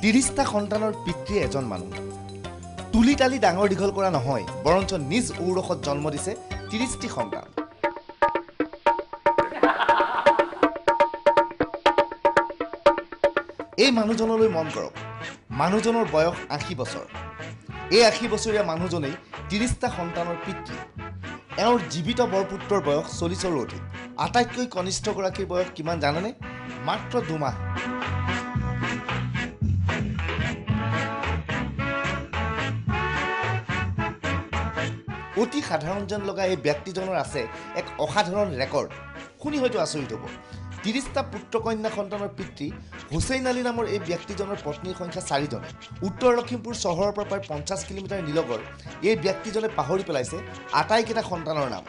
30টা সন্তানৰ পিতৃ এজন মানুহ। তুলি তালি ডাঙৰ দীঘল কৰা নহয়, বৰঞ্চ নিজ ঔৰসত জন্ম দিছে 30টি সন্তান। এই মানুহজনলৈ মন কৰক, মানুহজনৰ বয়স 80 বছৰ। এই 80 বছৰীয়া মানুহজনেই 30টা সন্তানৰ পিতৃ। এওঁৰ জীৱিত বৰপুত্ৰৰ বয়স 40ৰো অধিক। আটাইতকৈ কনিষ্ঠগৰাকীৰ বয়স কিমান জানেনে? মাত্ৰ 2 মাহ। অতি সাধাৰণ যেন লগা এই ব্যক্তিজনৰ আছে এক অসাধাৰণ ৰেকৰ্ড। শুনি হয়তো আচৰিত হ'ব। 30টা পুত্ৰ কন্যা সন্তানৰ পিতৃ হুছেইন আলী নামৰ এই ব্যক্তিজনৰ পত্নীৰ সংখ্যা 4জনী। উত্তৰ লখিমপুৰ চহৰৰ পৰা প্ৰায় 50 কিলোমিটাৰ নিলগৰ এই ব্যক্তিজনে পাহৰি পেলাইছে আটাইকেইটা সন্তানৰ নাম।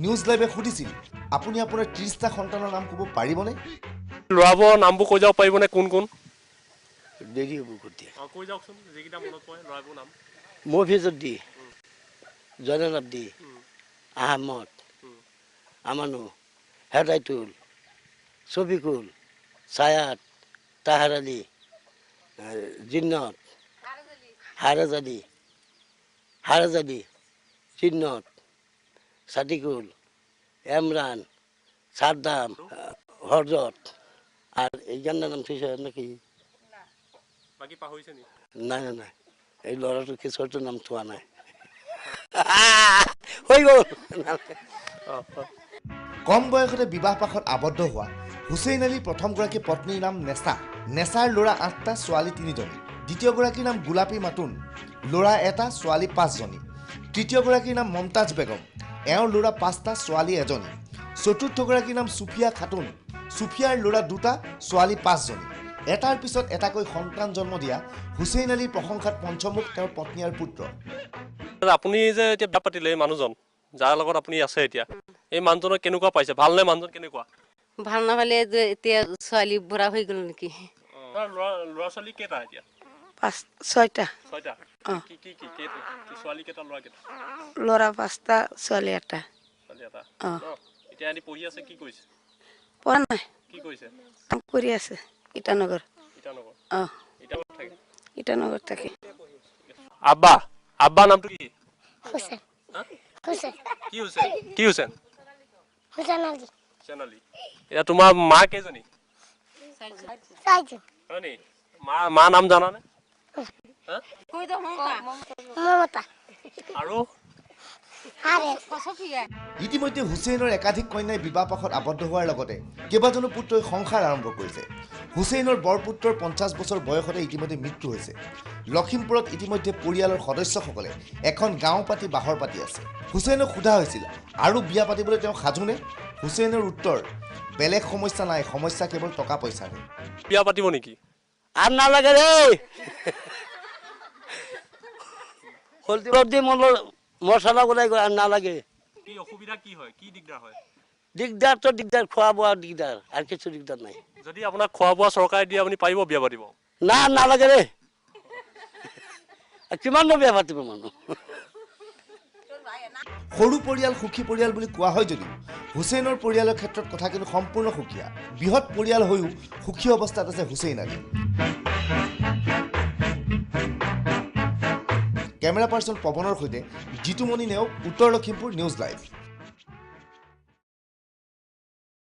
নিউজ লাইভে সুধিছিল, আপুনি আপোনাৰ 30টা সন্তানৰ নাম ক'ব পাৰিবনে? ল'ৰাবোৰৰ নামবোৰ কৈ যাব পাৰিবনে? কোন কোন? দেৰি হ'ব গোটেই। কৈ যাওকচোন, যিকেইটা মনত পৰে ল'ৰাবোৰৰ নাম। মফিজুদ্দি, জয়নাল আব্দি, আহমদ, আমানু, হেদায়তুল, শফিকুল, সায়াত, তাহার আলী, জিন্নত, হারাজ আলী, হারাজ আলী, জিন্নত, সাদিকুল, এমরান, সাদ্দাম, হরজত। আর এই গানটার নাম ঠিক নাকি? বাকি পাহৰিছে নি? না না না, এই ল'ৰাটো কেঁচুৱাটোৰ নাম থোৱা নাই। হৈ গ'ল। কম বয়সতে বিবাহ পাশত আবদ্ধ হোৱা হুছেইন আলীৰ প্ৰথমগৰাকী পত্নীৰ নাম নেচা। নেচাৰ ল'ৰা 8টা, ছোৱালী 3জনী। দ্বিতীয়গৰাকীৰ নাম গোলাপী মাতুন, ল'ৰা 1টা, ছোৱালী 5জনী। তৃতীয়গৰাকীৰ নাম মমতাজ বেগম, এওঁৰ ল'ৰা 5টা, ছোৱালী 1জনী। চতুৰ্থগৰাকীৰ নাম চুফিয়া খাতুন, চুফিয়াৰ ল'ৰা 2টা, ছোৱালী 5জনী। এটাৰ পিছত এটাকৈ সন্তান জন্ম দিয়া হুছেইন আলীৰ প্ৰশংসাত পঞ্চমুখ তেওঁৰ পত্নী আৰু পুত্ৰ। আপুনি যে এতিয়া বিয়া পাতিলে এই মানুহজন, যাৰ লগত আপুনি আছে এতিয়া, এই মানুহজনক কেনেকুৱা পাইছে? ভালনে মানুহজন কেনেকুৱা? ভাল নাপালে এতিয়া ছোৱালী বুঢ়া হৈ গ'ল নেকি? ল'ৰা ছোৱালী কেইটা এতিয়া? 6টা। 6টা? কি কি কি ছোৱালী কেইটা, ল'ৰা কেইটা? ল'ৰা 5টা, ছোৱালী 1টা। ছোৱালী 1টা। এতিয়া এনে পঢ়ি আছে, কি কৰিছে? পঢ়া নাই। কি কৰিছে? কাম কৰি আছে ইটানগৰ। ইটানগৰ? ইটানগৰ থাকে? ইটানগৰ থাকে। আব্বা, আব্বা নামটো কি? হুছেইন। হুছেইন। কি হুছেইন? কি হুছেইন? হুছেইন আলী। হুছেইন আলী। এতিয়া তোমাৰ মা কেইজনী? 4জন। হয় নি? মা নাম জানানে? মমতা। আৰু? ইতিমধ্যে হুছেইনৰ একাধিক কন্যাই বিবাহ পাশত আবদ্ধ হোৱাৰ লগতে কেইবাজনো পুত্ৰই সংসাৰ আৰম্ভ কৰিছে। হুছেইনৰ বৰপুত্ৰৰ 50 বছৰ বয়সতে ইতিমধ্যে মৃত্যু হৈছে। লখিমপুৰত ইতিমধ্যে পৰিয়ালৰ সদস্যসকলে এখন গাঁও পাতি বাহৰ পাতি আছে। হুছেইনক সোধা হৈছিল আৰু বিয়া পাতিবলৈ তেওঁ সাজুনে? হুছেইনৰ উত্তৰ, বেলেগ সমস্যা নাই, সমস্যা কেৱল টকা পইচাৰে। বিয়া পাতিব নেকি? আৰু নালাগে দেই। মছলা ওলাই গ'ল, আৰু নালাগে। কি অসুবিধা কি হয়, কি দিগদাৰ হয়? দিগদাৰ তো দিগদাৰ, খোৱা বোৱা দিগদাৰ, আৰু কিছু দিগদাৰ নাই। যদি আপোনাক খোৱা বোৱা চৰকাৰে দিয়ে, আপুনি পাৰিব বিয়া পাতিব? না, নালাগে দেই। কিমাননো বিয়া পাতিব মানুহ? সৰু পৰিয়াল সুখী পৰিয়াল বুলি কোৱা হয় যদিও হুছেইনৰ পৰিয়ালৰ ক্ষেত্ৰত কথা কিন্তু সম্পূৰ্ণ সুকীয়া। বৃহৎ পৰিয়াল হৈও সুখী অৱস্থাত আছে হুছেইন আলী। কেমেৰা পাৰ্চন পৱনৰ সৈতে জিতুমণি নেওগ, উত্তৰ লখিমপুৰ, নিউজ লাইভ।